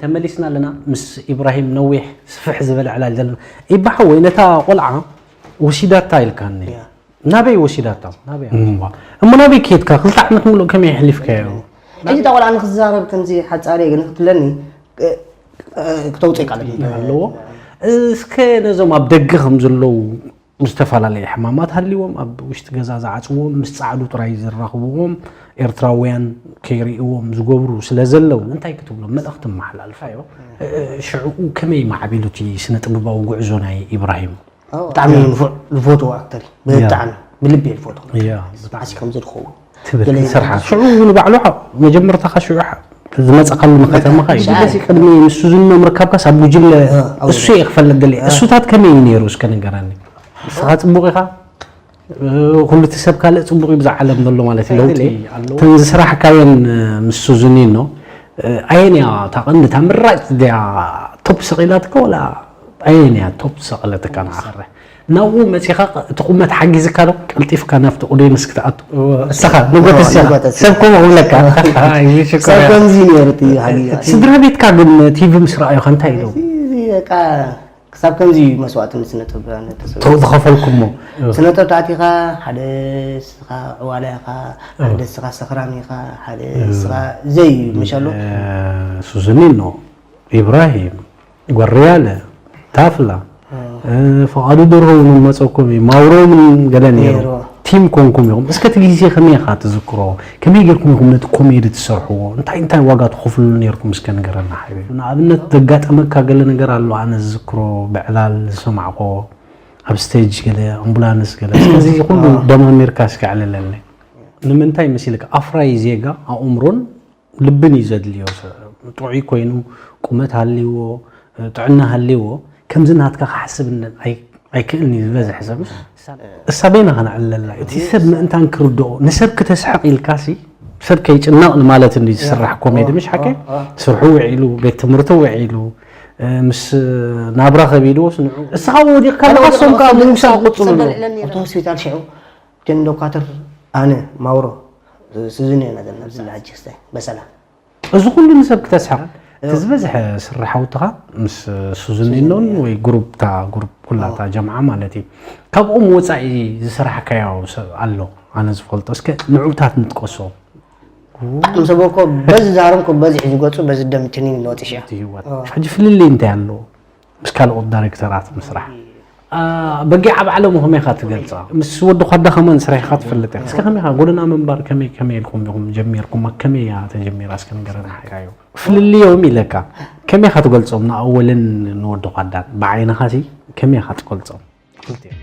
ተመሊስና ኣለና ምስ ኢብራሂም ነዊሕ ስፍሕ ዝበለ ዕላል ዘለና። ኢባ ሓወይ፣ ነታ ቆልዓ ወሲዳታ ኢልካኒ። ናበይ ወሲዳታ? ናበይ? እሞ ናበይ ከድካ? ክልተ ዓመት ሙሉእ ከመይ ኣሕሊፍካዮ? ሕጂ እታ ቆልዓ ንክትዛረብ ከምዚ ሓጻሪ ግን ክትብለኒ፣ እ፣ እ፣ ክተውጽእ ቃል ኣለዎ። እስከ ነዞም ኣብ ደገ ከም ዘለዉ ዝተፈላለየ ሕማማት ሃልይዎም ኣብ ውሽጢ ገዛ ዝዓጽዎም ምስ ጻዕዱ ጥራይ ዝራኽብዎም ኤርትራውያን ከይርእይዎም ዝገብሩ ስለ ዘለዉ እንታይ ክትብሎም መልእኽቲ መሓላልፋዮ? እ፣ እ፣ ሽዕኡ ከመይ ማዕቢሉ እቲ ስነ ጥበባዊ ጉዕዞ ናይ ኢብራሂም? ብጣዕሚ ንፉዕ ዝፈትዎ ኣክተር እዩ። ብጣዕሚ ብልቢ እየ ዝፈትዎ። ኣሲ ከምዚ ዝኸውን ትብል ገለ ስርሓ። ሽዑ ንባዕሉ ሓ-፣ መጀመርታኻ ሽዑ ሓ-፣ ዝመጻኻሉ ንከተማኻ እዩ። ሽዑ። ደስ ቅድሚ ምስ ሱዝኖ ምርካብካስ ኣብ ጉጅለ እ፣ ኣብ እሱ እየ ክፈልጥ ደልየ። እ። እሱታት ከመይ እዩ ነይሩ እስከ ንገረኒ። ንስኻ ጽቡቕ ኢኻ፣ እ፣ ኩሉ እቲ ሰብ ካልእ ጽቡቕ እዩ ብዛ ዓለም ዘሎ ማለት እዩ። ለውጢ ኣለዎ። እተን ዝስራሕካየን፣ እ፣ ምስ ሱዝኒኖ፣ እ፣ ኣየን እያ እታ ቀንዲ እታ ምራጭ ድያ ቶፕ ሰቒላትካ ወላ ኣየን እያ ቶፕ ሰቐለትካ ንዓኻ? ናብኡ መጺኻ እቲ ቁመት ሓጊዝካ ዶ ቀልጢፍካ ናብቲ ኦድየንስ ክትኣቱ? እወ። እስኻ ንጎተስ እወ፣ ኢኻ። ንጎተስ። ሰብ ከምኡ ክብለካ። ኣይ፣ ሽኮር ሰብ እያ። ከምዚ ነይሩ እቲ ሓጊዛ። ስድራ ቤትካ ግን ቲቪ ምስ ረኣዩኻ እንታይ ኢሎም? እዚ፣ እዚ በቃ ክሳብ ከምዚ እዩ መስዋእትነት ስነ ጥበብ ተሰ-፣ ቶ-፣ ዝኸፈልኩሞ። ስነ ጥበብ ተኣቲኻ ሓደ ስኻ ዕዋላ ኢኻ፣ ሓደ ስኻ ሰኽራም ኢኻ፣ ሓደ ስኻ ዘይ እዩ፣ ምሻሎ? እ፣ ሱዝኒኖ፣ ኢብራሂም፣ ጎርያለ፣ ታፍላ፣ እ፣ ፍቓዱ ደርሆ እውን መጸኩም እዩ። ማውሮ እውን ገለ ነይሩ። ነይሩ። ቲም ኮንኩም ኢኹም። እስከ እቲ ግዜ ከመይ ኢኻ ትዝክሮ? ከመይ ጌርኩም ኢኹም ነቲ ኮሜዲ ትሰርሕዎ? እንታይ እንታይ ዋጋ ትኸፍልሉ ኔርኩም እስከ ንገረና ሓቢቢ። ንኣብነት ዘጋጠመካ ገለ ነገር ኣሎ ኣነ ዝዝክሮ ብዕላል ዝሰማዕኮ ኣብ ስቴጅ ገለ ኣምቡላንስ ገለ እስከ እዚ ኩሉ ደማሚርካ እስከ ኣዕልለለይ። ንምንታይ መሲልካ ኣፍራይ ዜጋ ኣእምሮን ልብን እዩ ዘድልዮ። ሰብ ጥዑይ ኮይኑ ቁመት ሃልይዎ ጥዕና ሃልይዎ ከምዚ ናትካ ክሓስብ እነ-፣ ኣይ-፣ ኣይክእልን እዩ ዝበዝሕ ሰብ። እሳ በይና ከነዕልለላ እዩ። እቲ ሰብ ምእንታን ክርድኦ ንሰብ ክተስሕቕ ኢልካሲ ሰብ ከይጭነቕ ንማለት እንዲ ዝስራሕ ኮሜዲ ምሽ ሓቀ ስርሑ ውዒሉ ቤት ትምህርቱ ውዒሉ እ፣ ምስ ናብራ ከቢድዎስ ንዑ እስኻ ወዲቕካ ኣለኻ እሶም ከዓ ምንሳ ቅፅሉ ኣሎ። ኣብቲ ሆስፒታል ሽዑ እተን ዶኳትር ኣነ ማውሮ ስዝን ኢና ዘለና ኣብዚ ሕጂ ክስታይ በሰላ እዚ ኩሉ ንሰብ ክተስሕቕ እቲ ዝበዝሐ ስራሕ ሓውትኻ ምስ ሱዝኒኖን ወይ ግሩፕ እታ ግሩፕ ኩላ እታ ጀምዓ ማለት እዩ። ካብኦም ወፃኢ ዝሰራሕካዮ ሰብ ኣሎ ኣነ ዝፈልጦ እስከ ንዑታት ንጥቀሶ። ብጣዕሚ ሰብ እኮ በዚ ዛረምኩ በዚ ሒዙ ገፁ በዚ ደም ትኒን ለወጢ ሽያ እቲ ህይወት ሕጂ ፍልልይ እንታይ ኣለዎ? ምስ ካልኦት ዳይሬክተራት ምስራሕ በጊዕ ኣብ ዓለሙ ከመይ ኢኻ ትገልጻ? ምስ ወዲ ኳዳ ከማን ስራሕካ ትፈልጥ ኢኻ። እስከ ከመይ ኢኻ ጎደና ምንባር ከመይ ከመይ ኢልኩም ኢኹም ጀሚርኩም? ከመይ እያ ተጀሚራ እስከ ንገረና ሓቃዩ። ፍልልዮም ኢለካ ከመይ ኢኻ ትገልጾም ንኣወልን ንወዲ ኳዳን ብዓይንኻ ሲ ከመይ ኢኻ ትገልጾም? ክልቲኦም